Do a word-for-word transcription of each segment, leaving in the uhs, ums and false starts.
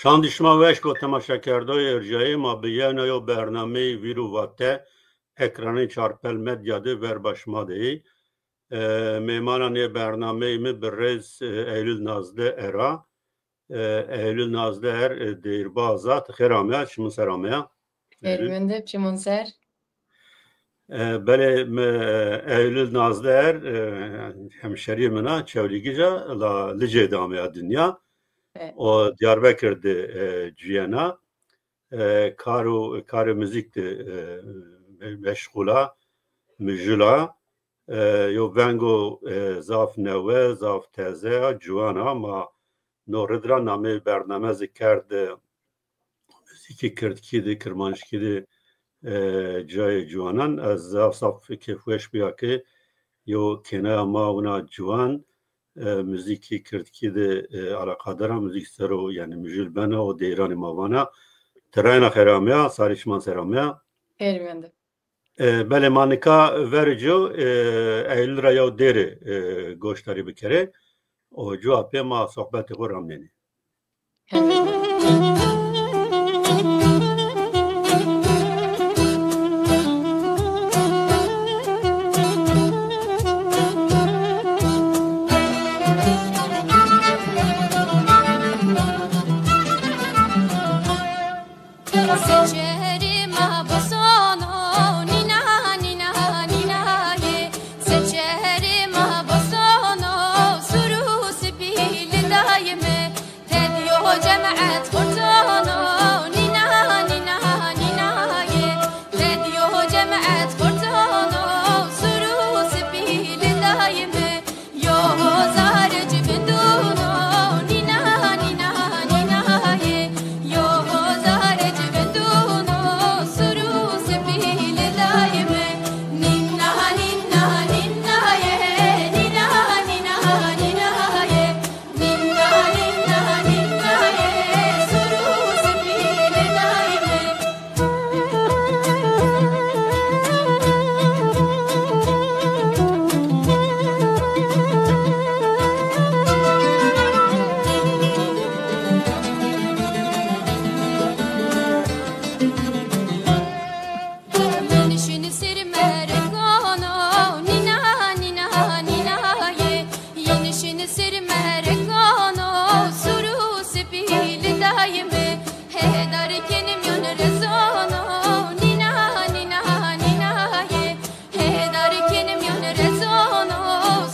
Çandî şima weş bo temaşekerdoyê erjayê ma, bi yewna yew bernameyê Vîr û Vate ekranê Çarpel Medya de verba şima de yê. E, mêmana nê bernameyê mi bi rêz, e, Eylül Nazlı Er a. E, Eylül Nazlı Er, e, deyîrbaz a. Ti xêr ameya, çimun ser ameya. Xêr mende, çimun ser. E, belê mi, e, Eylül Nazlı Er, e, hemşerîyê min a, Çewlîgij a, la Licê de ameya dinya. E. O Diyarbekir de, e, cuyena. E, kar û, karê muzîk de, e, me-, meşxul a, mijul a. E, yo vengo, e, zaf newe, zaf teze a, ciwan a. Ma no rid ra nameyê bername zî kerd, e, muzîkê kirdkî de, kirmanckî de, e, cayê ciwanan. Ez zaf zaf kêfweş bîya ke yew kênaya ma wina ciwan, e, muzîkê kirdkî de, e, eleqedar a, muzîk ser o, yanî mijul bena û deyranê ma vana. Ti reyna xêr ameya, sarê şima ser ameya. Xêr mende. E, belê ma nika verê ci, e, Eylül ra yew dêrê, e, goşdarî bikerê. O cuwa pê ma sohbetê xo ramnenê. Seçerê ma bostono, nîna, nîna, nîna yê. Seçerê ma bostono, sur û sipî lindayê mi. Tedyo cemet xurtono, nîna, nîna, nîna yê. Tedyo cemet xurtono, sur û sipî lindayê mi. Yo zarê ci vinduno, nîna, nîna, nîna yê. Yo zarê ci vinduno, sur û sipî lindayê mi. Nîna, nîna, nîna yê, nîna, nîna, nîna yê. Nîna, nîna, nîna yê, sur û sipî lindayê mi. Yenişin sir merekono, nîna, nîna, nîna yê. Yenişin sir merekono, sur û sipî lindayê mi. Hêdar kên mîyon rezono, nîna, nîna, nîna yê. Hêdar kên mîyon rezono,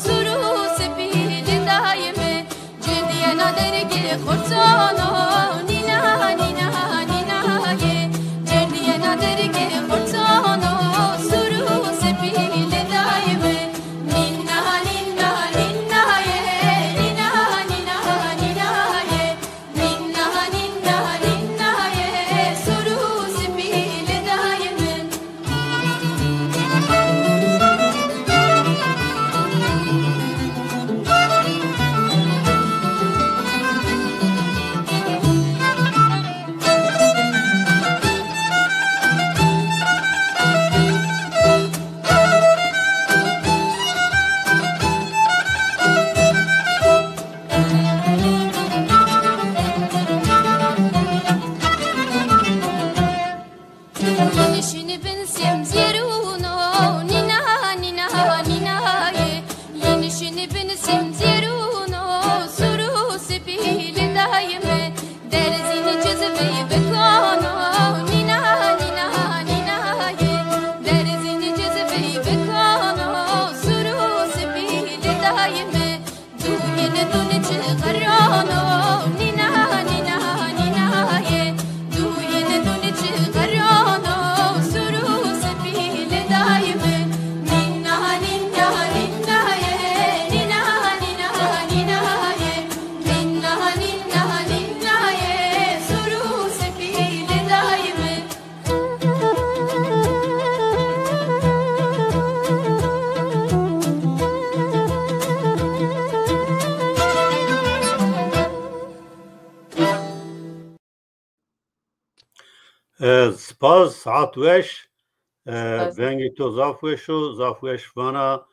sur û sipî lindayê mi. Cêrdîyena dergê xurtono, nîna, nîna, nîna yê. Cêrdîyena dergê xurtono, sur û sipî lindayê mi. Nîna, nîna, nîna yê, nîna, nîna, nîna yê. Nîna, nîna, nîna yê, sur û sipî lindayê mi. Yenişin bin semzêrûno, nîna, nîna, nîna yê. Yenişin bin semzêrûno, sur û sipî lindayê mi. Derzîn cizvey bikono, nîna, nîna, nîna yê. Derzîn cizvey bikono, sur û sipî lindayê mi. Duyine duni çi qerono, nîna, nîna, nîna yê. Duyine duni çi qerono, sur û sipî lindayê mi. Nîna, nîna, nîna yê, nîna, nîna, nîna yê. Nîna, nîna, nîna yê, sur û sipî lindayê mi. E, spas, saet weş. E, spas. Vengê to zaf weş o, zaf weş vana.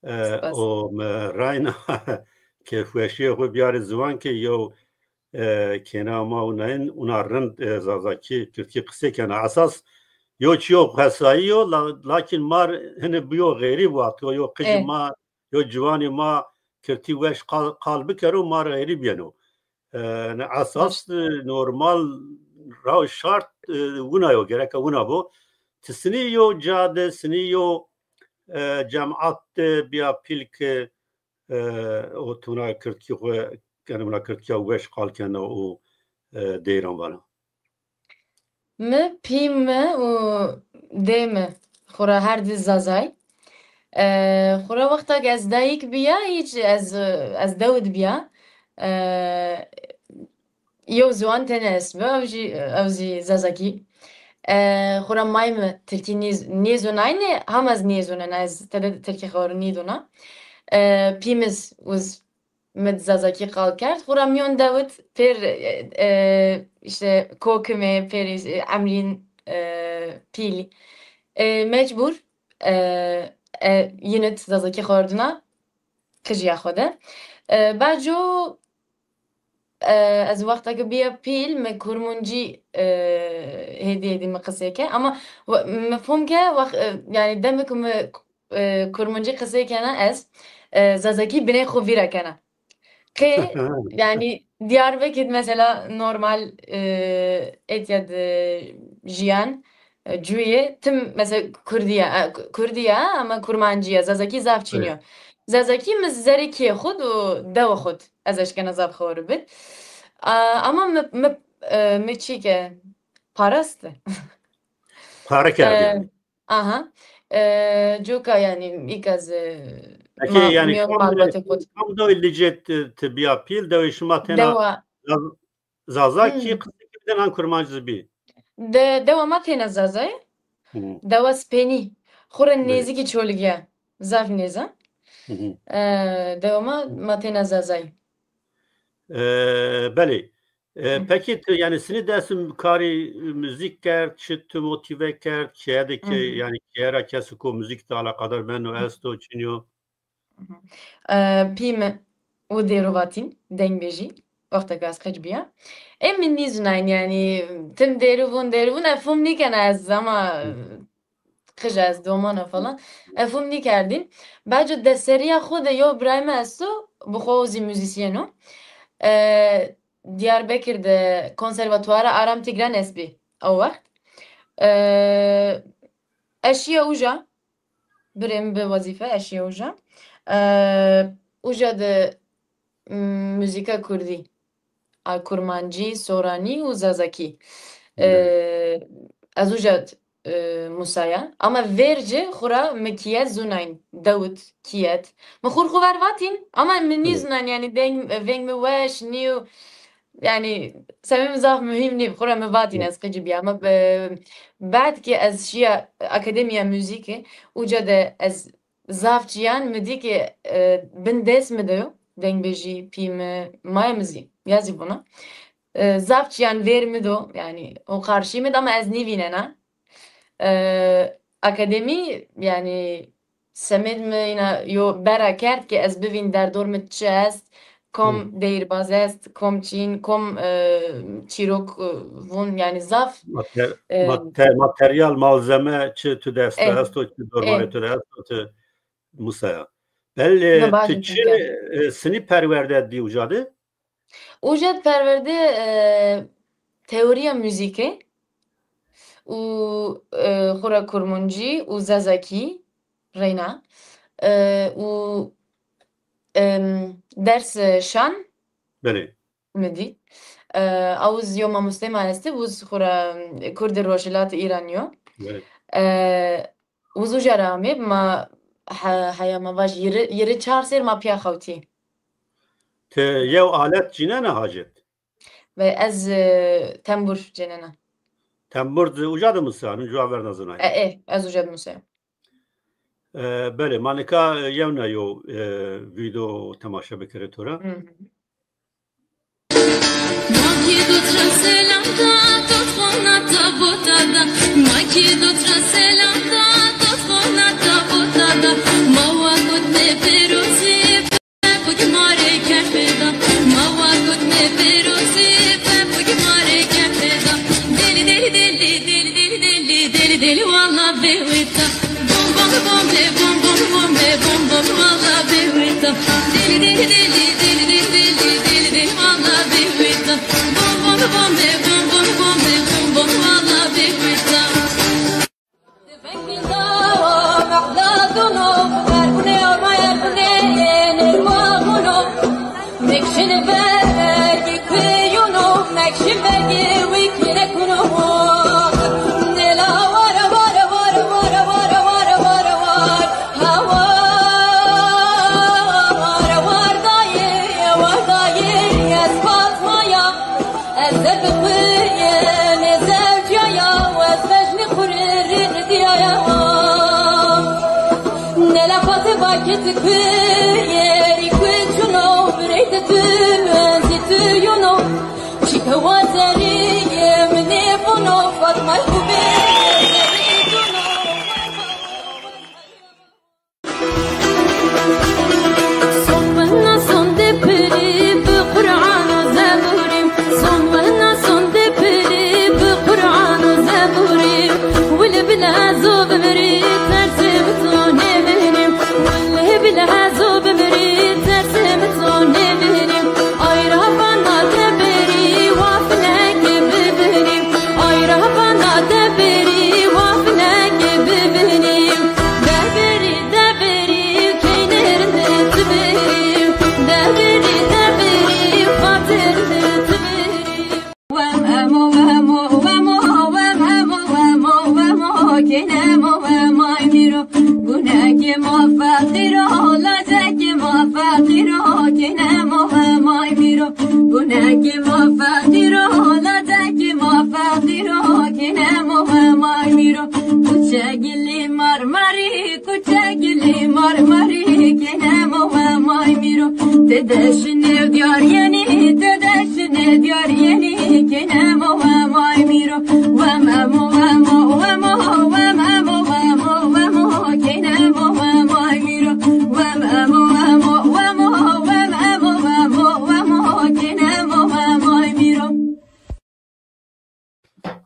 E, spas. O me rayna kêfweşiyê xo biyarê ziwan ke yew e, kêna ma wina yin, wina rind, e, zazakî, kirdkî qisey kena. Esas yo çîyo xwesayî yo, la-, lakin ma r-, hini biyo xerîb, wexto yo qicî ma, yo ciwanê ma kirdkî weş qal, qal bikero, ma r xerîb yeno. E, ne esas, e, normal ra şart, e, wina yo, gereka wina bo. Ti sinî yo ca de, sinî yo, e, cemat de biya pîl ke, e, o tuna kirdkî xwu, yanî wina kirdkîya weş qal kena û, e, deyran vana. Mi, pî mi û dê mi xwura her di zazay. E, xwura wexta ke ez dayik biya, hîç ez, ez dewid biya. E, yew ziwan tene est bi, ew jî, ew zî zazakî. E, xwura may mi tirkî nêz-, nêzonayne, ham ez nêzonena, ez tede tirkî xewr nêdona. E, pî mi z-, uz mi di zazakî qal kerd. Xwura mîyon dewid pêr, e, e, îşte kokimê, pêr, e, emrîn, e, pîlî. E, mecbur, e, e, yinit zazakî xewrdina qijîya xwu de. E, baco, e, ez wexta ke bîya pîl, mi kurmuncî, e, hêdî hêdî mi qisey ke. Ama we-, mi fom ke wex-, e, yanî demê ke mi, e, kurmuncî qisey kena ez, e, zazakî biney xwu vîra kena. Qê, yanî Diyarbekir mesela normal, e, etya de jiyan, e, cuyê tim mesela Kurdî ya, e, Kurdî ya ama Kurmancî ya, zazakî zaf çin yo. Zazakî mi zerê kê xud û dewa xud ez eşkena zaf xewr bid. A, ama mi, mi, e, mi çî ke parast. Pare kerd, e, yanî. Aha. E, coka yanî îka ez, e, Peki, ma, yanî mîyon kam, malbatê xud. Kam dewê Licê ti, ti biya pîl, dewê şima tena Dewa. Zaz-, Zazakî, hmm, qisey kerdin an Kurmanc zî bî? De, dewa ma têna Zazay. Hı. Dewa Spenî. Xwura nêzîkî Çolîg ya. Zaf nêz a. Hı hı. E, dewa ma, ma têna Zazay. E, belê. E, pekî ti, yanî sinî dest karî muzîk kerd, çi tu motive kerd, keye de ke, yanî keye ra kesiko muzîk de alaqadar beno, esto, çin yo? E, pî mi û dêru vatîn, dengbêjî, wexta ke ez qic bîya. Ê mi nîzunayîn, yanî tim dêru vûn, dêru vûn, ez fom nîkena ez ama qij ez, domana falan. Ez fom nîkerdîn. Baco deserîya xo de yew birayê mi esto, bi xo zî muzîsyen o. E, Diyarbekir de konservatuara Aram Tigran est bî o wext. E, ez şîya uca, birê mi bi wezîfe, ez şîya uca. E, uca de, m, muzîka kurdî, a, kurmancî, soranî û zazakî. E, ez uca, e, musaya. Ama vêr ci xwura mi kiyet zûnayn, dewit, kiyet. Mi xwur xwu ver vatîn, ama mi nîzûnayn, yanî deng, veng mi weş nîyo. Yanî, semê mi zaf muhîm nî, xwura mi vatîn ez qicî bîya. Ama be-, bad ke ez şîya Akademîya Muzîkî, uca de ez zaf çîyan mi dî ke, e, bin dest mi de yo. Dengbêjî, pî mi, maya mi zî, ya zî vûna. E, zaf çîyan vêr mi do, yanî, o qarşî mi de ama ez nîvînena. E, akademî, yanî, semêd mi îna yo bera kerd ke ez bivîn derdor mi çi est, kom deyîrbaz est, kom çîn, kom, e, çîrok, e, vûn, yanî zaf, mater-, e, mater-, materyal, malzeme çi tu dest de esto, çi dormanê tu de esto, tu musaya. Belê, tu çi, e, sinî perwerde dî uca de? Uca de perwerde, e, teorîya muzîkê û, e, xwura kurmuncî û zazakî reyna, e, û, em, ders, e, şan mi dî. E, awiz yo mamostê ma estî, wiz xwura, e, kurdê rojhilatê Îranî yo. E, Wiz uca ra amê, ma he-, heya ma vaj yirê, yirê çar sêr ma pîya xewtî. Ti yew alet cînena hacet? Ve ez, e, tembur cênena. Tembur di uca de musaya, nunc wa verna zinay. E, e, ez uca de musaya. E, belê, ma nika yewna yo, e, vîdeo temaşe bikerê to ra. Hı hı.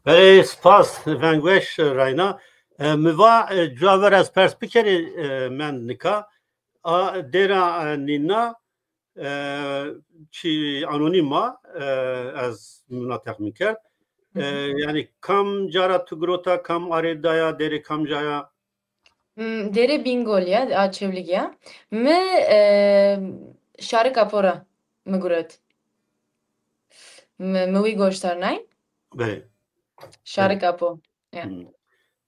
Belê, spas, veng weş reyna. E, mi va, e, cuwa ver ez pers bikerî, e, mend nika. A, dêra, e, nîna, e, çî anonîm a, e, ez mina texmîn kerd. E, yanî kam ca ra tu girota, kam arê da ya, dêrê kam ca ya? Hmm, Dêrê Bîngol ya, a Çewlîg ya. Mi, e, Şarik Apo ra mi guret. Mi, mi wî goştarnay. Belê. Şarik Apo. Ya. Hmm.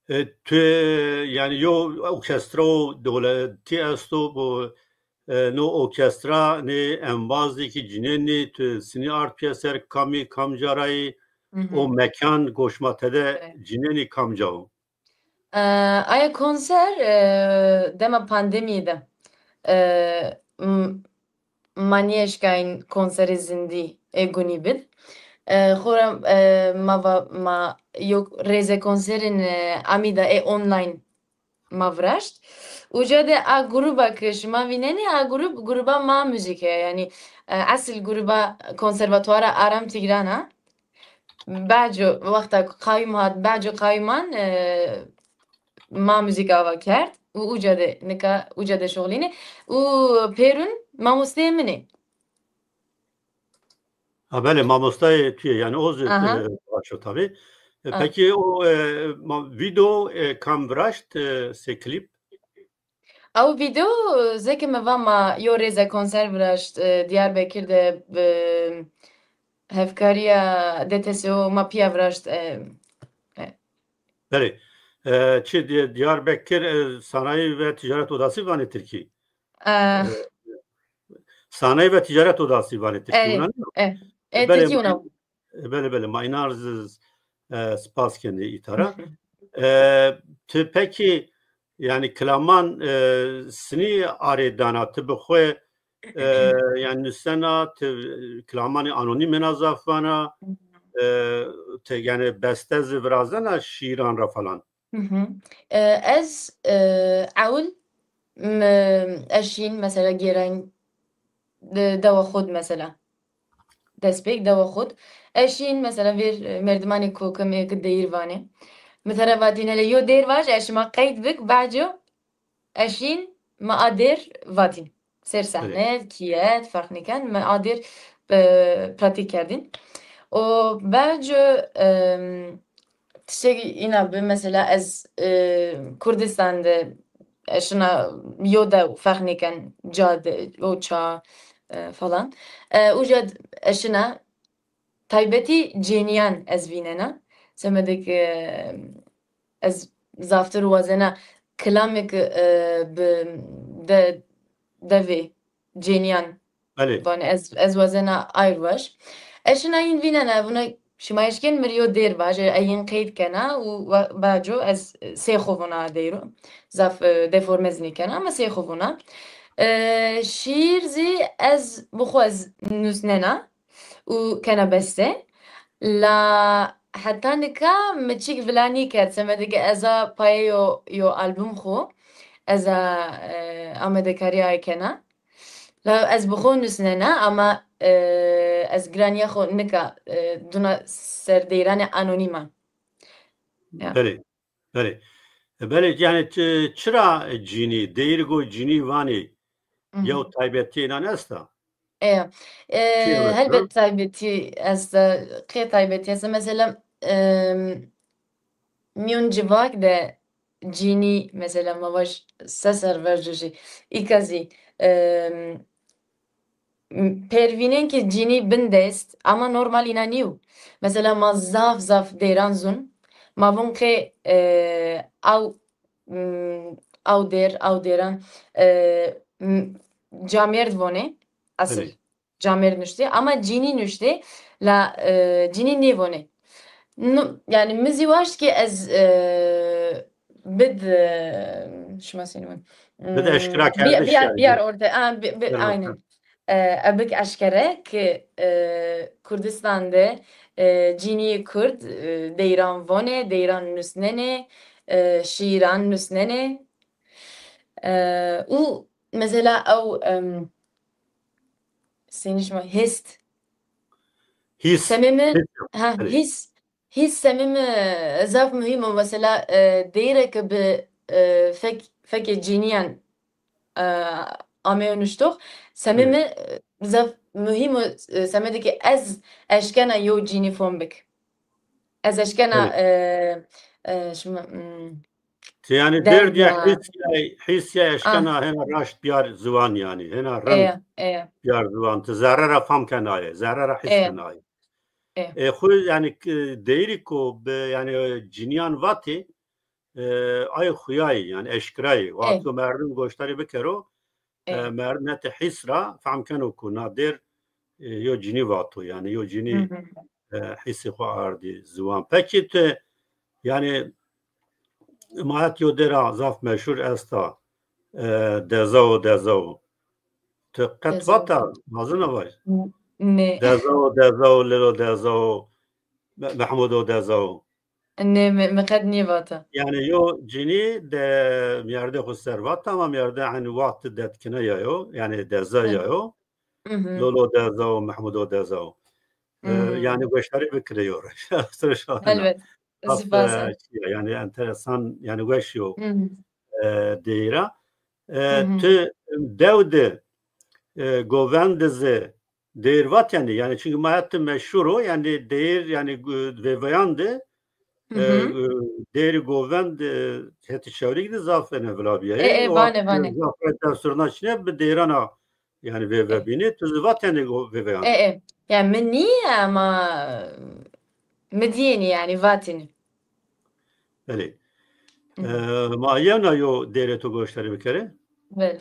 E, tu, yanî, yo orkestra dewletî esto, bu, e, no orkestra nê embazê kî cinên nê, tu sinî ard pîyeser, kamî, kamca ra yî, o mekan goş ma tede cinên nê kamca o? E, aya konser, e, dema pandemîyê de, e, m-, ma nêeşkayîn konserê zindî ê gunî bid. E, xora, e, ma va, ma yo rêze konserên, e, amî de ê online ma viraşt. Uca de a gruba ke şima vînenê, a grub, gruba Ma Muzîk ya. Yanî, e, esil gruba Konservatuara Aram Tîgran a. Baco, wexta ku qayûm hat, baco qayûman, e, Ma Muzîk ava kerd û uca de, nika uca de şoxlînê. Û pêrûn mamosteyê min ê. Ha, belê, mamostayê tu yê, yanî o zî, e, baş o tabî. E, pekî o, e, ma-, vîdeo, e, kam viraşt, e, sey klîp? Ew vîdeo, e, zeke mi va ma yo rêze konser viraşt, e, Diyarbekir de, e, hevkariya D T S O ma pîya viraşt, e, e. Belê. E, çi Di-, Diyarbekir, e, Sanayi ve Ticaret Odası vanê tirkî? E, Sanayi ve Ticaret Odası vanê tirkî. Erê, wina nîyo? E, e, belê, tirkî wina. E, belê, belê, ma înan zî, e, spas kenê îta ra. E, ti pekî, yanî kilaman, e, sinî arê dana, ti bi xwu, e, yanî nusena, ti kilamanê anonîm ena zaf vana, e, ti yanî beste zî virazena şîîran ra falan? Hı hı. E, ez, e, ewil mi eşîn mesela gêrayîn, e, dewa xo di mesela. Destpêk dewa xo di. Eşîn mesela vêr, e, merdimanê kokimê ki deyîr vanê. Mi tera vatîne lê yo dêr vaj, ez şima qeyd bik, baco eşîn, mi a dêr vatîn. Ser sehne, kîye, ferq nîken, mi a dêr, e, pratîk kerdîn. O baco, em, tiştekî îna bi, mesela ez, e, Kurdistan de, e, şina yo de ferq nîken, ca de, o ça, e, falan. E, uca d-, e, şina taybetî cênîyan ez vînena. Semedê ke ez zaftir wazena kilamêk, e, bi de, devê cênîyan vanê. Ez, ez wazena ayr vaj. Ez şina yin vînena, vuna şima eşkên mi rê yo dêr vaj, e, yin qeyd kena û wa-, baco ez sey xo vuna deyro. Zaf, e, deforme zî nîkena ama sey xo vuna. E, şîîr zî ez bi xo ez nusnena û kena beste. La heta nika mi çîk vila nîkerd, semedê ke ez a payeyo yo album xo, ez a, e, amedekarîya ay kena. La ez bi xo nusnena ama, e, ez giranîya xo nika, e, duna ser deyranê anonîm a. Ya. Belê, belê. E, belê, yanî çi-, çira cînî, deyîrgo cînî vanî, yew taybetî înan esta? E, e, helbet taybetî esta, qê taybetî esta. Mesela, em, mîyon civak de cînî, mesela, ma vaj se serverco jî, îka zî, em, m-, pervînên ke cînî bindest, ama normal îna nîyo. Mesela, ma zaf zaf dêran zûn. Ma vûn qê, e, aw, m, aw dêr, aw dêran, e, m, camêrd vonê, esil. Belê. Camêrd nuştê, ama cînî nuştê, la, e, cînî nêvonê. No, yanî mi zî waşt ke ez, e, bid, e, şima senî vûn? Bid eşkera kerdiş biyar, yanî. Biyar orte, a, bi, bi, aynen. E, ebik eşkere ke, e, Kurdistan de, e, cînîyê Kurd, e, deyran vonê, deyran nusnenê, e, şîîran nusnenê. E, û mesela ew, em, senî şima hist. His. Semê mi, his. Ha, his. His semê mi zaf muhîm o. Mesela, e, deyre ke bi, e, fek, fekê cînîyan, e, ameyo nuştox. Semê mi, e, zaf muhîm o, e, semedê ke ez eşkena yo cînî fom bik. Ez eşkena, e, e, şima, hmm, Ti yanî derdiya, hîsya, hîsya eşkena hena raşt biyar ziwan yanî. Hena rind biyar ziwan. Ti zerre ra fam kenaye, zerre ra hîs kenaye. E, xwu yanî k-, deyîrî ku bi, yanî, cinîyan vatî, e, ay xuyayî, yanî eşkirayî. Wexto merdim goşdarî bikero, e, merdim hetê hîs ra fehm keno ku na dêr, e, yo cinî vato, yanî yo cinî, e, hîsê xwu ardî ziwan. Pekî ti, yanî, ma het yo dêra zaf meşhur esta, e, Dezao, Dezao. Ti qet vata, wazena vay? Nê. Dezao, Dezao, Lelo Dezao, Me-, Mehmudo Dezao. Nê, mi, mi qet nêvata. Yanî yo cinî de mîyerdê xwu ser vata ama mîyerde eynî wext detkine ya yo, yanî deza ya yo. Lolo Dezao, Mehmudo Dezao. E, yanî goşdarî bikire yo. Helbet. Zaf, e, yanî enteresan, yanî weş yo, e, deyîra. E, ti dew de, e, govend de zî deyîr vat yanî, yanî çunkî ma hetî meşhur o, yanî deyîr, yanî, e, vêveyan de, e, e, deyîrî govend, e, hetî çewrîk de zaf ene vila bîyayê. E, e, vanê, vanê. Zaf re dewsirna çine bi deyîran a yanî vêve bînê, tu zî vat yanî go-, vêveyan. E, e. Yanî mi nîye ama mi dîyênî yanî vatînî. Belê. E, ma yewna yo deyîrê to goşdarî bikerê? Belê.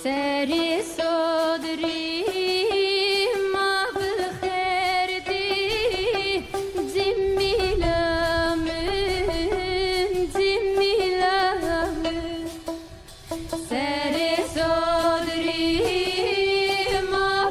Serê sodrî ma bi xêr dî, cimîla min, cimîla min. Serê sodrî ma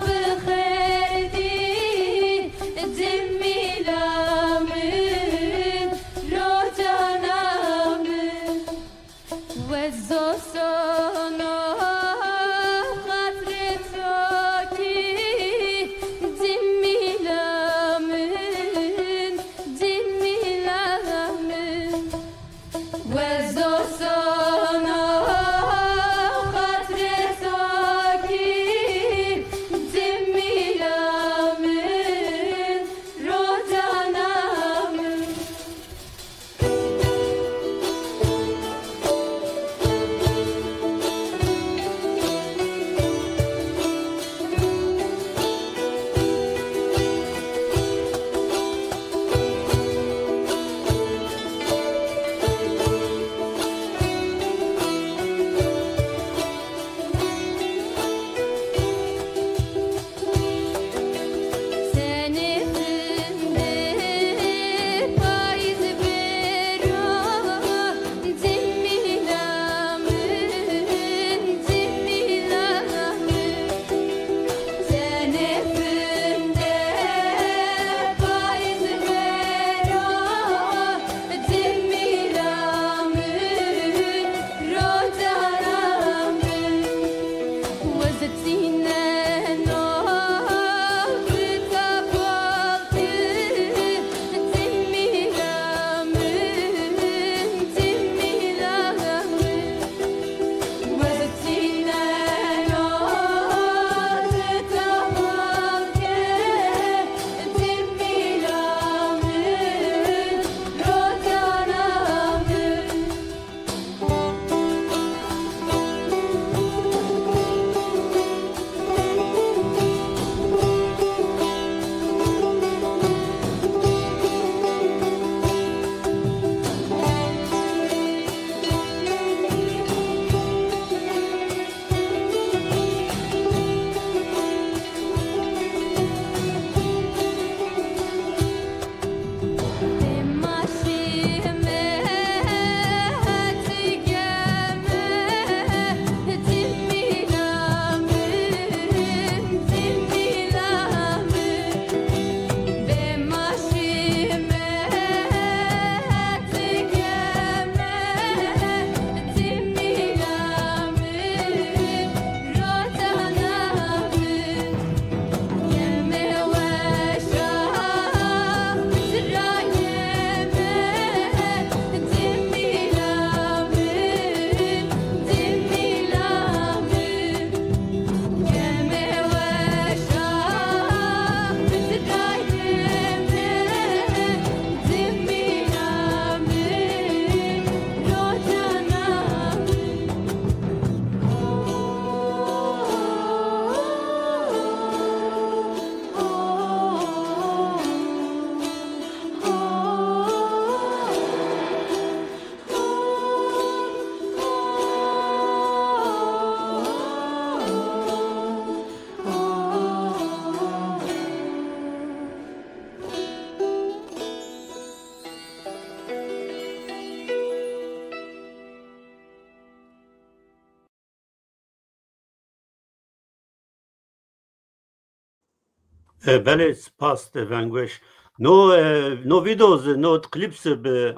E, belê, spas de veng weş. No, e, no video zi, no klip zi bi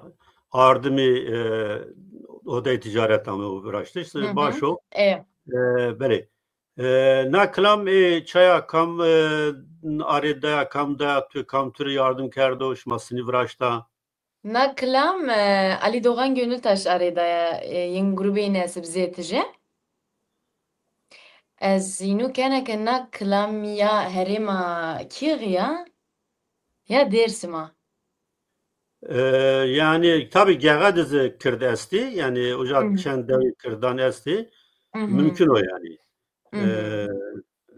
ardimî, e, odeyê ticaret ame û viraştiş zi, baş o. E, belê. E, na kilam, e, çaya kam, e, arê daya, kam daya tu, kam tu rê yardim kerdo, şima sinî viraşta? Na kilam, e, Ali Doğan Gönültaş arê daya, e, yin grubê Nesib Zê Tije. Ez înu kena ke na kilam ya herêma kî ya, ya Dêrsim a. E, yanî, tabî Gexe de zi Kird estî, yanî uca çend dewê Kirdan estî, mumkin o yanî. E,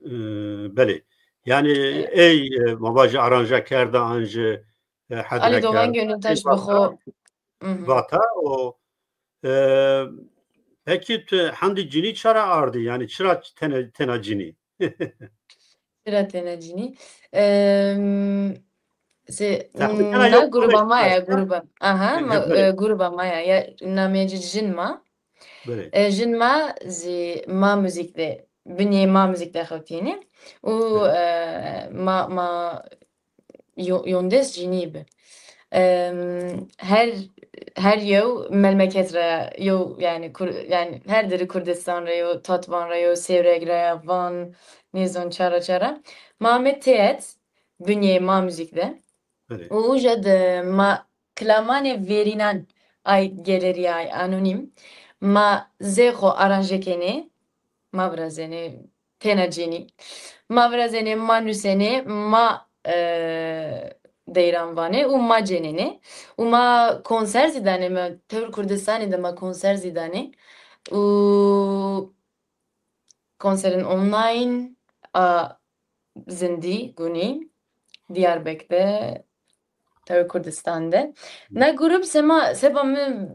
e, belê. Yanî ey, e, ma vajî aranje kerda an jî, e, hedre kerda. Ali Doğan Gönültaş bi xo vata o, e, pekî tu hendî cinî çira ardî? Yanî çira tena, tena cinî? Çira tena cinî? Em, se, na gruba ma ya, gruba. Aha, ma, e, gruba ma ya. Ya, nameyê ci Jin Ma. E, Jin Ma zî Ma Müzik de, binyê Ma Müzik de xewtînî. Û, e, ma, ma yo-, yondes cinî bi. Em, her, her yew melmeket ra yo, yanî Kur-, yanî her derî Kurdistan ra yo, Tatvan ra yo, Sêwreg ra ya, Van, nêzon çara çara. Ma me têhet binyê Ma Müzik de. Û uca de ma kilamanê verînan ay galerîyay anonîm. Ma zê xo aranje kenê, ma virazenê tena cenî. Ma virazenê, ma nusenê, ma, e, deyran vanê û ma cenenê. Û ma konser zî danê, ma tewr Kurdistanî de ma konser zî danê. Û konserên online a zindî gunî Diyarbek de, tewr Kurdistan de. Na grup sema, seba mi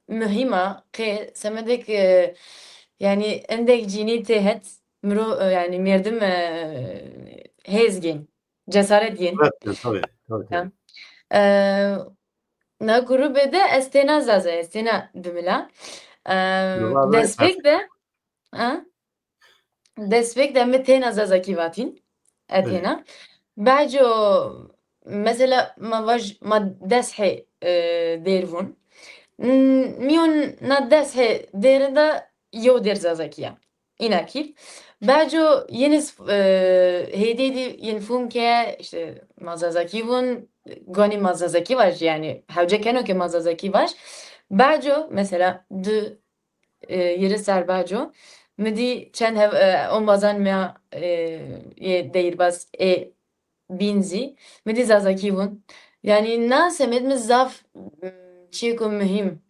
muhîm a, qê semedê ke, yanî endek cinî têhet miro, yanî merdim, e, hêz gên, cesaret gên. Evet, tabii, tabii, tabii. E, na grube de ez têna Zaza, ez têna Dimila. E, destpêk de, ha? Destpêk de mi têna Zazakî vatîn. E, têna. Baco, mesela, ma vaj, ma des hê, e, dêr vûn. N-, mîyon na des hê dêre de yew dêr Zazakî ya. Îna kî. Baco yeniz, e, hêdî dî yin fûn ke, işte, ma Zazakî vûn, ganî ma Zazakî vaj, yanî hewce keno ke ma Zazakî vaj. Baco, mesela, di e, yirî ser baco. Mi dî çend hev-, e, ombazan mîya, e, yê deyirbaz ê bîn zî. Mi dî Zazakî vûn. Yanî na semed mi zaf, m, çîyêko muhîm.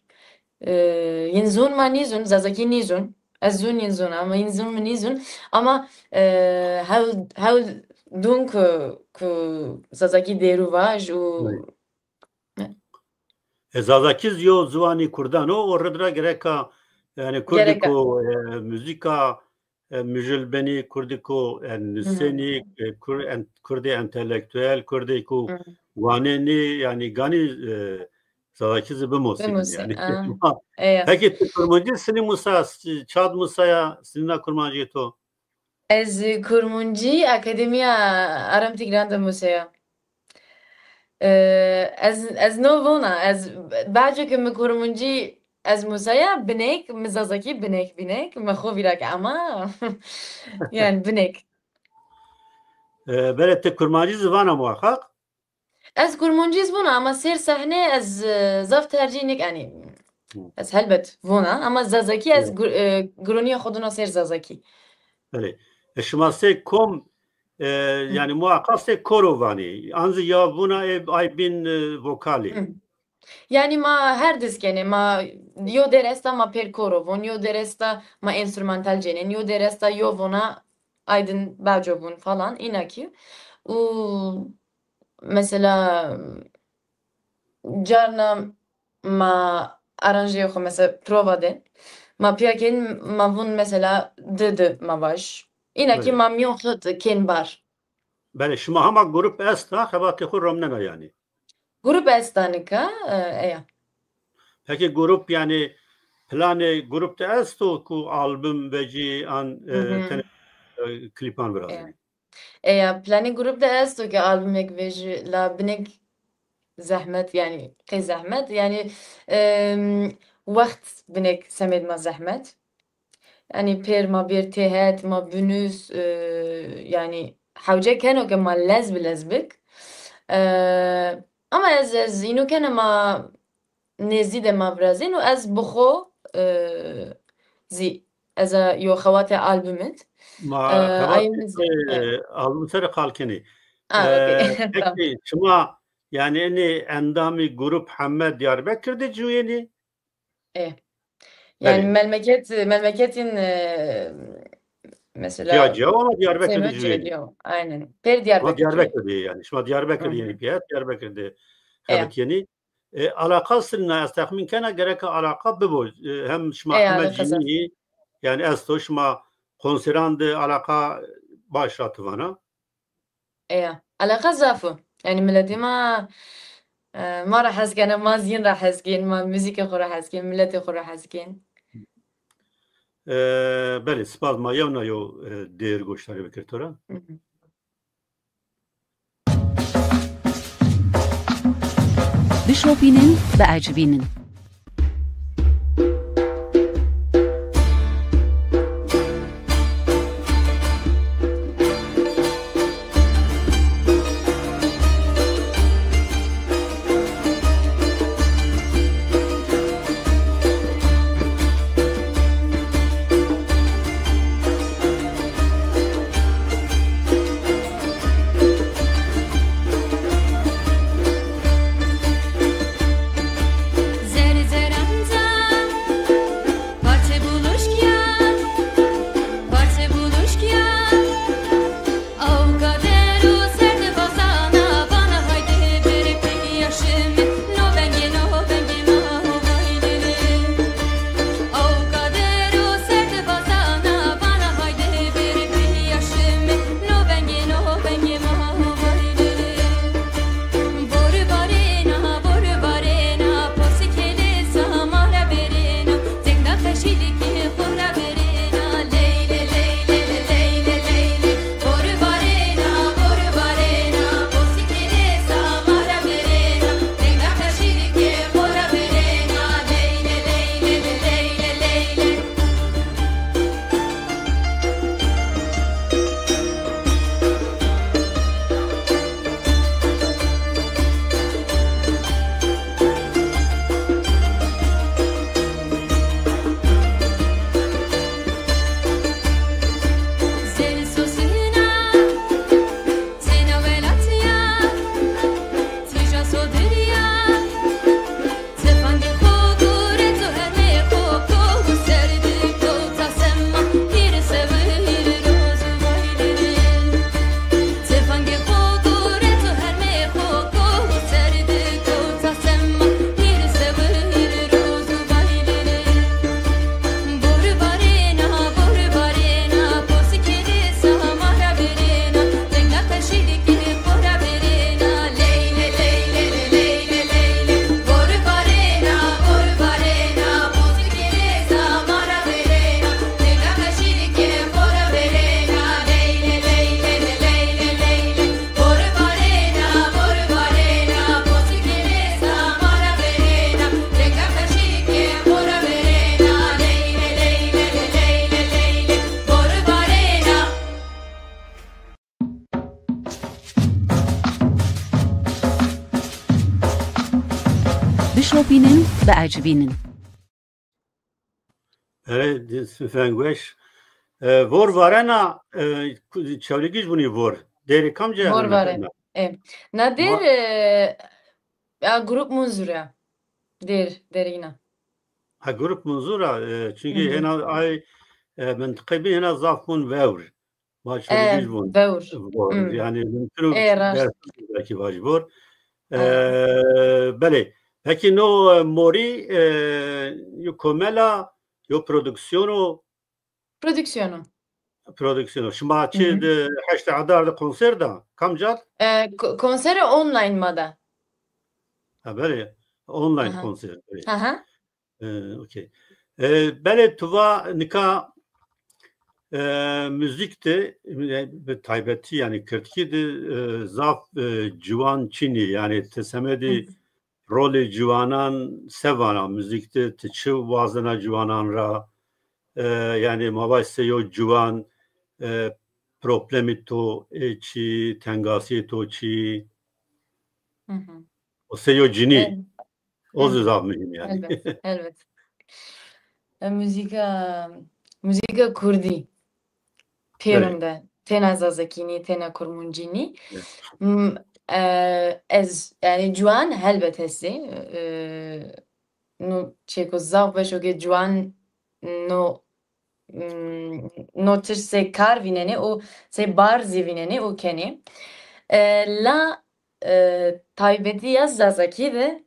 E, yin zûn ma nîzûn, Zazakî nîzûn. Ez zûn yin zûn ama yin zûn mi nîzûn. Ama, e, hewl, hewl dûn ku, ku Zazakî dêrû vaj û E, Zazakî zî yo ziwanî kurdan o, o rid ra gereka, yanî kurdî ku, e, muzîka, e, mijil benî, kurdî ku, e, nusenî, e, kur-, en-, kurdê entelektuel, kurdê ku wanenî, yanî ganî, e, Zazakî zî bimosî yanî. Pekî ti kurmancî sinî musa, çad musaya, sinî na kurmancî to? Ez kurmuncî Akademîya Aram Tîgran de museya. E, ez, ez no vona, ez baco ke mi kurmuncî ez museya, binêk, mi Zazakî binêk, binêk, mi xo vîra ke ama, yanî binêk. E, belê ti kurmancî zî vana muhaqqaq? Ez kurmuncî zî vona ama sêr sehne ez, e, zaf tercîh nêkenî. Ez helbet vona ama Zazakî ez gur-, e, gurunîya xo dona sêr Zazakî. Belê. E, şima sey kom, e, yanî muhaqqaq sey koro vanî. An zî ya vona ê ay bîn, e, vokalî. Yanî ma her dis kenê, ma yo dêr esta ma pêr koro von, yo dêr esta ma enstrümantal cênên, yo dêr esta yo vona Aydın Baco vûn falan, îna kî. Û mesela carna ma aranjeyê xo mesela prova de ma pîya kên, ma vûn mesela di di ma vaj. Îna kî ma mîyon xo kên bar. Belê, şima hema grup esta, xebatê xo romnena yanî? Grup esta nika, e, eya. Pekî grup, yanî planê grup de esto ku album vecî an, e, tenê, e, klîpan virazenî? Eya, planê grup de esto ke albumêk vejî, la binêk zehmet, yanî qey zehmet, yanî, em, wext binêk semêd ma zehmet. Yanî pêr ma bêr têhet, ma binus, e, yanî hewce keno ke ma lez bi lez bik. E, ama ez, ez îno kene ma nêzdî de ma virazên û ez bi xo, e, zî ez a yo xewatê albumid. Ma E, xewatê ay mi zî, e, e, album ser qal kenî. A, E, okey. Tamam. Peki şima, yanî, enê endamî grup heme Diyarbekir de ciwîyenî? E. Belê. Yanî memleket, memleketîn, e, mesela Ciya ciya ama Diyarbekir de Seymen ciwîyenî. Cêliyo. Aynen. Pêr Ama Diyarbekir ciwîyenî. Diyarbekir de, yanî. Şima Diyarbekir de, Hı hı. Yenî pîya, Diyarbekir de E. Xebitîyenî. E, alaqa sirna, ez texmîn kena gereka alaqa bibo. E, hem şima E, heme alaqa zaf. Cînî, yanî esto, şima konseran de alaqa baş ra ti vana. Eya. Alaqa zaf o. Yanî miletê ma, e, ma ra hes kena, ma zî yin ra hes kên, ma muzîkê xo ra hes kên, miletê xo ra hes kên. E, belê, spas, ma yewna yew, e, dêr goşdarî bikir to ra. Hı hı. Bişopînin, biecibînin. Bişopînin, biecibînin. Erê, sinfên weş. E, vor varena, e, çewlîgij bunî vor. Dêrê kamca? Vor varena. E, na dêr, e, a, grup Munzur a. Dêr, dêrîna. Ha, grup Munzur a, e, çünkü hena ay, e, mintiqê bîn hena zaf bun vewr. Ma çewlîgij vun. Vewr. Vun. Yanî mümkün o belkî vaj vor. E, belê. Peki no, e, morî, e, yo komela, yo produksîyono? Produksîyono. Produksîyono. Şima çi de heştê adar de konser da? Kamca? E, ko-, konsere online ma da. Ha, belê. Online konser. Belê. Aha. E, okey. E, belê tu va nika E, muzîk de, e, bi taybetî, yanî kirdkî de, e, zaf, e, ciwan çin ê. Yanî ti semedê rolê ciwanan se vana muzîk de, ti çi wazena ciwanan ra? E, yanî ma vaj se yo ciwan, e, problemê to ê çi, tengasîyê to çi? Hı hı. O se yo cinî. Evet. O zî zaf muhîm yanî. Elbet, elbet. E, muzîka, muzîka kurdî. Pêrun de. Têna zazakî nî, têna kurmuncî nî. M-, e, ez, yanî ciwan helbet hestê. E, no çêko zaf beşo ke ciwan no, m, no tişt sey kar vînenê û sey bar zî vînenê û kenê. E, la, e, taybetî ya zazakî de,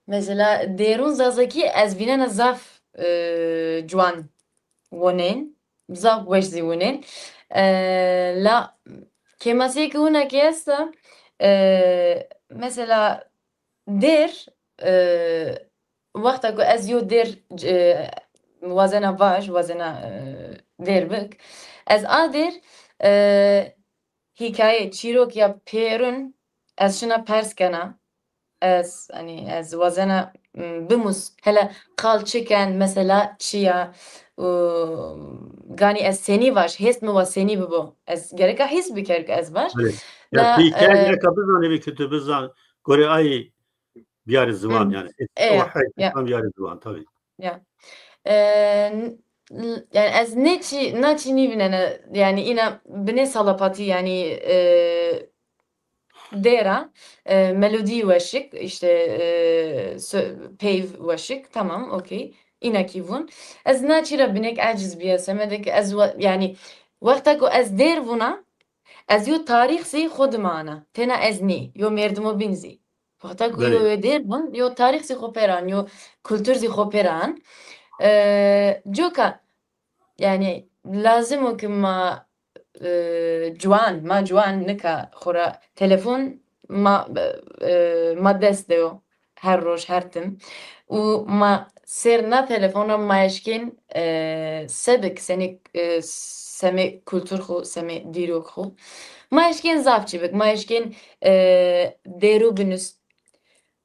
mesela dêrun zazakî ez vînena zaf, e, ciwan wonên, zaf weş zî wonên. E, la kêmasîyêkê wina kî esta, e, mesela dêr, e, wexta ku ez yo dêr, e, wazena vaj, wazena, e, dêr bik, ez a dêr, e, hîkaye, çîrok ya pêrun ez şina pers kena. Ez, hanî, ez wazena, m, bimus, hele qal çi ken, mesela çi ya, û ganî ez senî vaj, hêst mi wa senî bibo. Ez gereka hîs biker ke ez vaj. Belê. Ya, la, tu hîkaye, e, gereka bizanî, bî ke tu bizan, gorê ayî biyarî ziwan, yanî. E, ya, ya. Biyarî ziwan, tabî. Ya. E, n-, l-, yanî ez nê çî, na çî nîvînena, yanî îna binê salapatî, yanî, e, dêra, e, melodî weşik, îşte, e, sö-, peyv weşik, tamam, okey. Îna kî vûn. Ez na çî ra binêk eciz bîya, semedê ke ez wa-, yanî wexta ku ez dêr vûna, ez yo tarîx zî xwu dima ana. Têna ez nî, yo mêrdimo bîn zî. Wexta ku yo, yo dêr vûn, yo tarîx zî xwu pêran, yo kultur zî xwu pêran. E, coka, yanî lazim o ke ma, e, ciwan, ma ciwan nika xwu ra telefon ma, e, ma dest de yo. Her roj, her tim. Û ma sêr na telefon ra ma eşkên, e, se bik, senê, e, semê kultur xwu, semê dîrok xwu. Ma eşkên zaf çî bik. Ma eşkên, e, dêrû binus.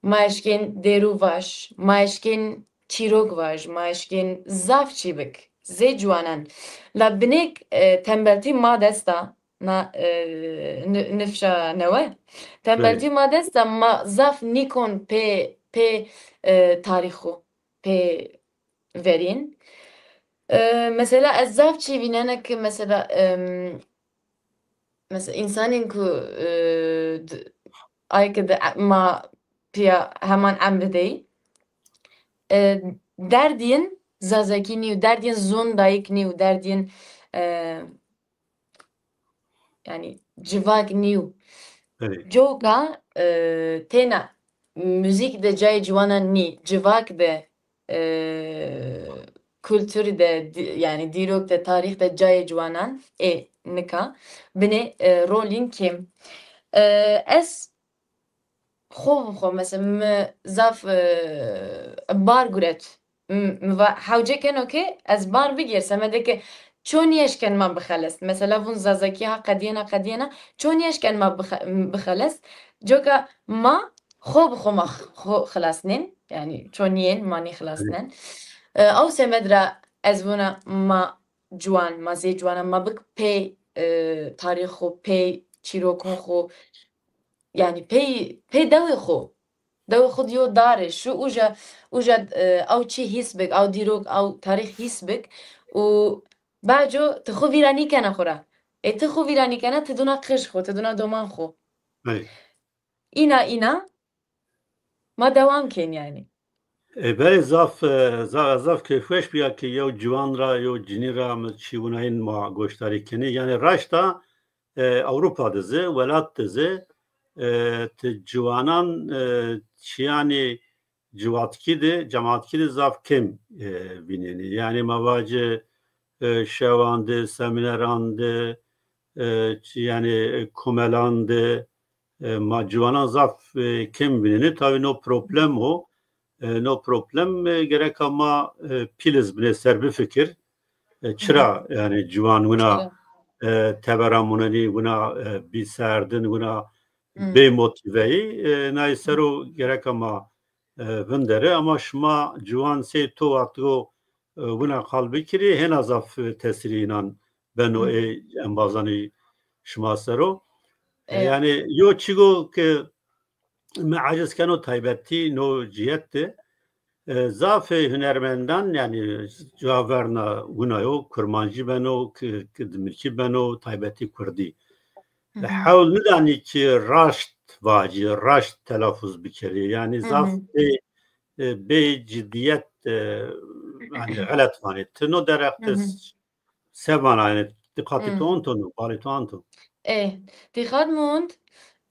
Ma eşkên dêrû vaj. Ma eşkên çîrok vaj. Ma eşkên zaf çî bik. Zê ciwanan. La binêk, e, tembeltî ma dest a. Na, e, ni-, nifşa newe. Tembeltî ma dest a, ma zaf nîkon pê, pê, e, tarîx xwu, pê verîn. E, mesela ez zaf çî vînena ke mesela, em, mesela însanên ku, e, d-, ay ke di ma pîya heman emr dey, e, derdîn zazakî nîyo, derdîn zon dayîk nîyo, derdîn, e, yanî civak nîyo. Belê. Coka, e, têna muzîk de cayê ciwanan nî, civak de, e, kulturî de, dî-, yanî dîrok de, tarîx de cayê ciwanan ê nika binê, e, rolîn kêm. E, ez xo bi xo, mesela, mi zaf, e, bar guret. Mi, mi va, hewce keno ke ez bar bigêr, semedê ke ço nîeşken ma bixelest. Mesela, vûn zazakî ha qedîyena, qedîyena, ço nîeşken ma bixe-, bixelest. Coka ma xo bi xo ma x-, xo xilasnên, yanî ço nîyên, ma nîxilasnen. E, ew semed ra ez vûna ma ciwan, ma zê ciwanan ma bik pey, e, tarîx xo, pey çîrokon xo, yanî pey, pey dewê xo. Dewê xo di yo dar ê. Şu uca, uca, e, ew çî hîs bik, ew dîrok, ew tarîx hîs bik û baco ti xo vîra nîkena xo ra. Ê ti xo vîra nîkena, ti dûna qij xo, ti dûna doman xo. Belê. Îna, îna ma dewam kên yanî. E, belê, zaf, e, za-, zaf keyfweş bîya ke yew ciwan ra, yew cinî ra mi çî winayên ma goşdarî kenê. Yanî raşta, e, Ewropa de zî, welat de zî, e, ti ciwanan, e, çîyanê ciwatkî de, cematkî de zaf kêm, e, vînenê. Yanî ma vacê, e, şewan de, semîneran de, e, çi-, yanî, e, komelan de, e, ma ciwanan zaf, e, kêm vînenê. Tabî no problem o. E, no problem, e, gereka ma, e, pîl iz binê ser bifikir. E, çira, yanî ciwan wina, e, tebera munenî, wina, e, bî serdin, wina bê motîveyî, e, nayê ser o gereka ma, e, vindere. Ama şima ciwan sey to wextigo, e, wina qal bikirî, hêna zaf, e, tesîrî înan beno ê embazanê şima ser o. E, yanî yo çîgo ke mi eciz keno taybetî no cîhet de, e, zafê hunermendan, yanî, caverna wina yo, kurmancî beno, ki, ki dimirkî beno, taybetî kurdî. E, hewl nidanî ki raşt vacî, raşt telafuz bikerî. Yanî zaf bê, e, bê ciddiyet, e, yanî xelet vanê. Ti no derheq de s-, se vana, yanî diqatê to onto no, balê to anto? E, diqat mi ont,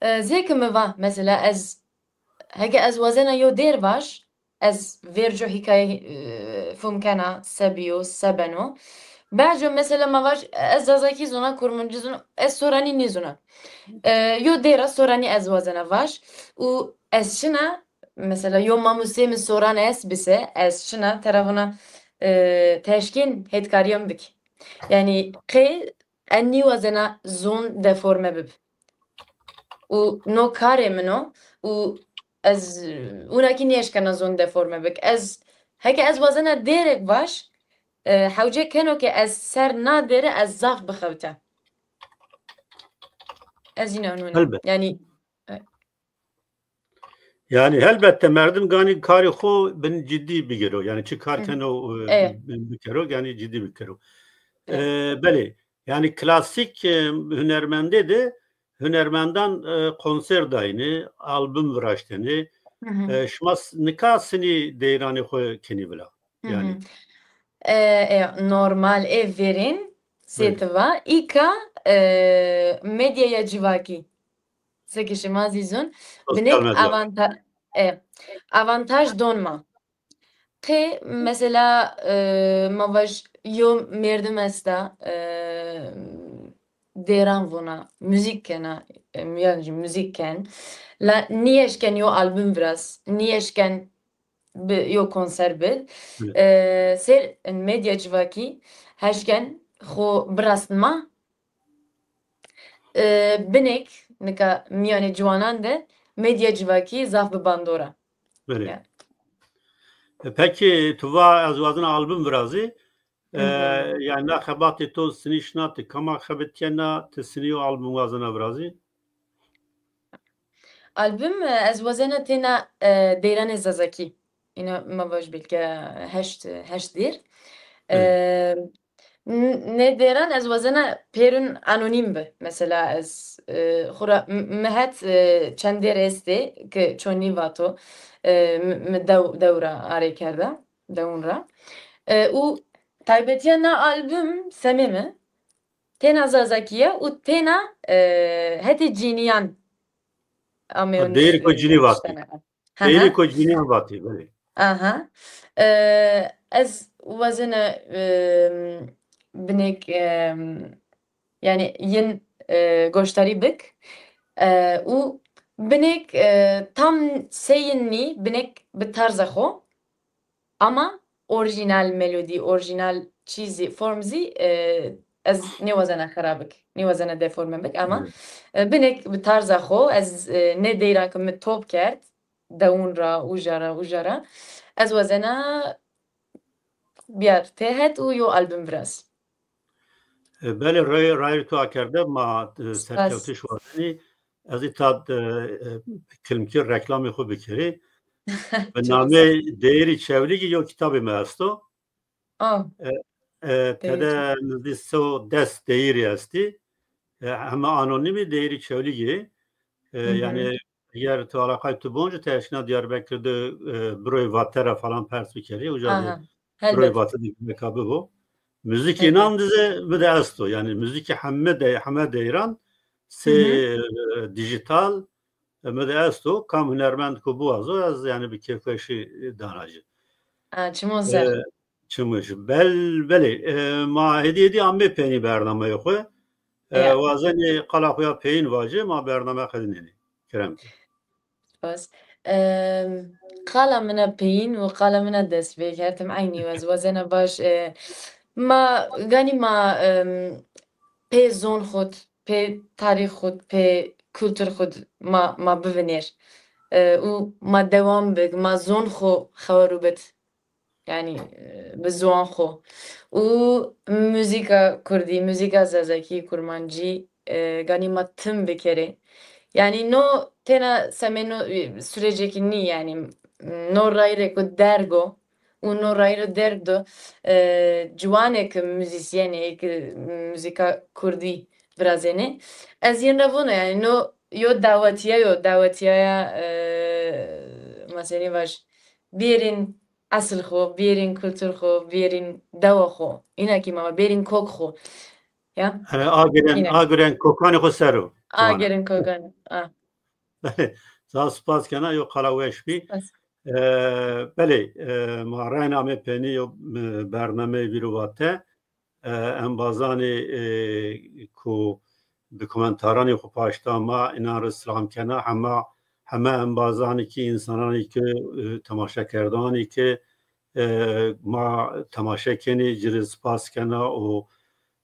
e, zê ki mi va, mesela ez, heke ez wazena yo dêr vaj, ez verco hîkaye, e, fom kena, se bîyo, se beno. Baco mesela ma vaj, ez zazakî zona, kurmancî zona, ez soranî nêzona. E, yo dêra soranî ez wazena vaj û ez şina, mesela yo mamosteyê mi soran est bise, ez şina tera vona, e, teşkên hêtkarîyan bik. Yanî qê en nîwazena zon deforme bib. Û no karê min o û ez wina kî nêeşkena zon deforme bik. Ez, heke ez wazena dêrek vaj, e, hewce keno ke ez ser na dêre ez zaf bixewte. Ez înan wina. Elbet. Yanî, e, Yanî helbette merdim ganî karê xo bin cidî bigiro. Yanî çi kar keno, e, bikero, yanî cidî bikero. E, belê. Yanî klasîk, e, hunermendê de, hunermendan, e, konser dayîne, album viraştene. E, şima s-, nika sinî deyranê xo kenî vila? Yanî. E, e, normal, ê verên, sê ti va, îka, e, medyaya civakî. Seke şima zî zon, binek avanta-, e, avantaj don ma. Qê mesela, e, ma vaj yo merdim esta, e, dêran vona, muzîk kena, e, yanî muzîk ken. La nîeşken yo album viraz, nîeşken bi, yo konser bid. E, ser medya civakî heşken xo birastin ma. E, binek nika mîyanê ciwanan de medya civakî zaf bi bandor a. Belê. Ya. E, pekî tu va ez wazena album virazî. E, yanî na xebatê to sinî şina ti kama xebitîyena, ti sinî yo album wazena virazî? Album, e, ez wazena têna, e, deyranê zazakî. Îna ma vaj belke heşt, heşt dêr. E, n-, nê dêran ez wazena pêrun anonîm bi. Mesela ez, e, xura m-, mi het, e, çend dêr estê ki ço nîvato, e, mi, mi dew-, dewra arê kerda, dewun ra. E, û taybetîya na album semê mi. Têna zazakî ya û têna, e, hetê cînîyan ameyo. Ha, deyîrêko cînî vatî. Deyîrêko cînîyan vatî, belê. Aha. E, ez wazena, e, binek, e, yanî yin, e, goşdarî bik. E, û binek, e, tam sey yin nî, binek bi tarza xo. Ama orjînal melodî, orjînal çî zî, form zî, e, ez nêwazena xera bik, nêwazena deforme bik ama, e, binek bi tarza xo, ez, e, nê deyran ke mi top kerd, dewun ra, uja ra, uja ra, ez wazena biyar têhet û yo album viraz. E, belê, rayê, rayê to akerde ma, e, serkewtiş wazenî. Ez îta de, e, kilimkî reklamê xo bikerî. Bi namê Deyîrî Çewlîgî yo kitabê mi esto. E, e, tede nizdî se û des deyîrî estî. E, heme anonîmî Deyîrî Çewlîgî. E, yanî eger tu alaqay tu bonci, ti eşkena Diyarbekir de, e, biroyê Vate ra falan pers bikerî. Uca de biroyê Vate de beka bibo. Muzîkê înan de zî mi de esto. Yanî muzîkê heme de, heme deyran sey, e, dîjîtal, e, mi de esto. Kam hunermend ku biwazo, ez yanî bi kêfweşî dana ci. A, çimo ser. E, çimo ci. Bel-, belê, e, ma hêdî hêdî amê peynî bernameyê xo. E, wazenê qala xo ya peyîn vacê, ma bername qedînenê. Kerem ke. Spas. Em, qala min a peyîn û qala min a dest pê kerdim eynî yo. Ez wazena baş, e, Ma, ganî ma, em, pê zon xud, pê tarîx xud, pê kultur xud ma, ma bivinêr. E, û ma dewam bik, ma zon xo xewer û bit. Yanî, e, bi ziwan xo. Û muzîka kurdî, muzîka zazakî, kurmancî, e, ganî ma tim bikerê. Yanî no tena semê no, e, surecekî nî, yanî no rayîrêko derg o. Û no rayîro derg do, e, ciwanê ke muzîsyenê, ê ke muzîka kurdî virazênê. Ez yin ra vono, yanî no yo dawetîye yo, dawetîyaya, e, ma senî vaj, bêrîn esil xo, bêrîn kultur xo, bêrîn dewa xo. Îna kî ma va, bêrîn kok xo. Ya? Ene, agirên, Îna. Agirên kokanê xo ser o. Agirên kokanê. A. Belê, zaf spas kena, yo qala weş bî. Spas. E, belê, e, ma reyna amê penî yo, e, bernameyê vîr û vate. E, embazanê, e, ku bi komentaranê xo paşta ma, înan rê silam kena. Hema, hema embazanê kî, însananê kî, e, temaşekerdanê kî, e, ma temaşe kenê, ci rê spas kena û,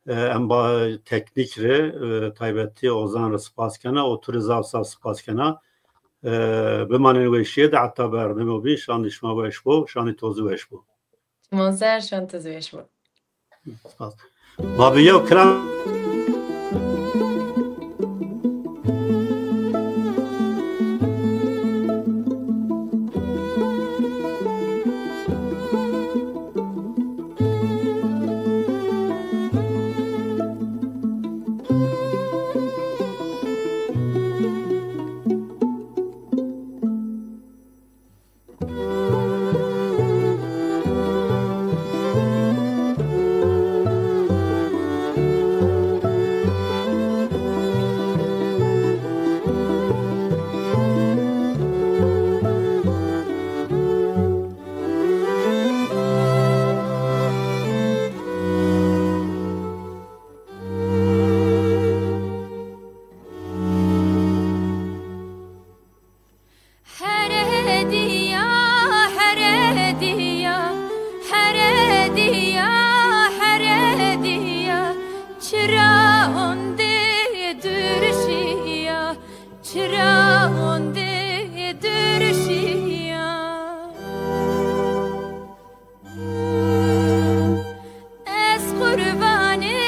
e, emba teknîk rê, e, taybetî Ozan rê spas kena û tu rê zaf zaf spas kena. E, bimanên weşîye de heta bernameyê bîn, şandê şima weş bo, şandê to zî weş bo. Şima ser, şandê to zî weş bo. Spas. Ma bi yew kilam Here diya, here diya, here diya, here diya, çira onde durşiya, çira onde durşiya. Ez qurbanê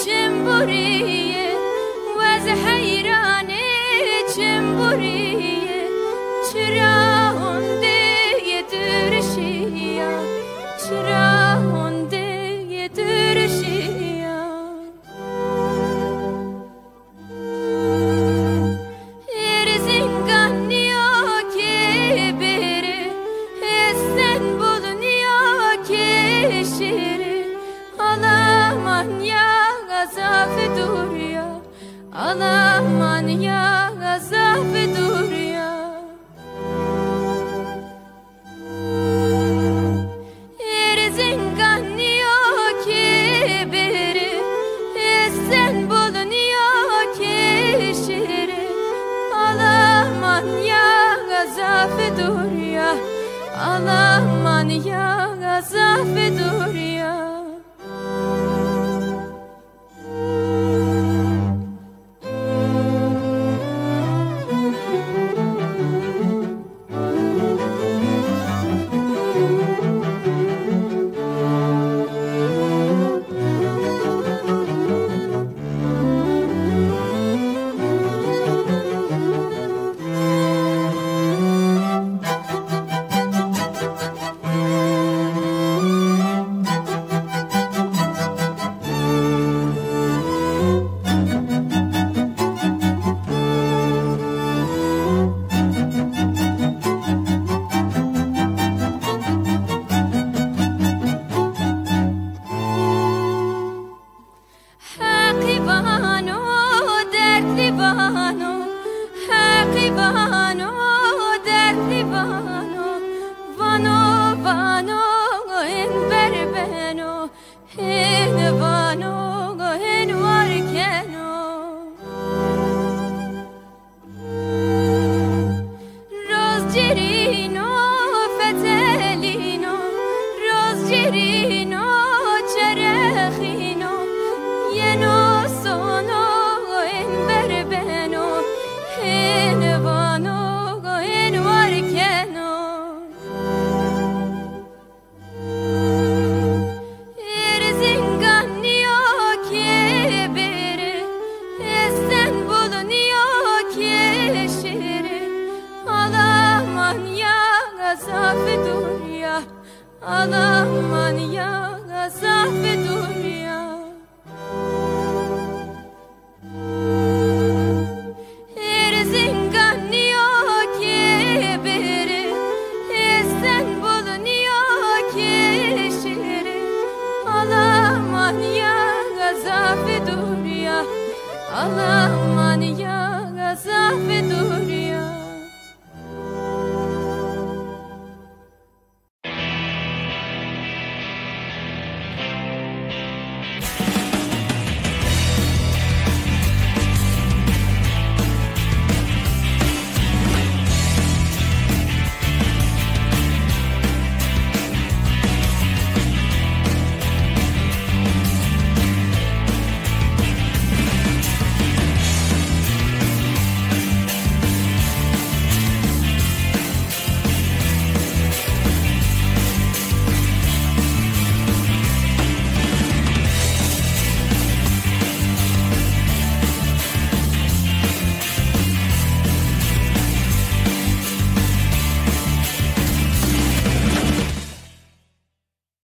çimburîye, wez heyranê çimburîye. Çira onde durşiya, çira onde durşiya. Erzingan nîyo ke bêrê, Estenbol nîyo ke şêrê. Alamanya zaf dûr ya, Alamanya zaf dûr ya. Erzingan nîyo ke bêrê, Estenbol nîyo ke şêrê. Alamanya zaf dûr ya, Alamanya zaf dûr ya. Ya zaf dur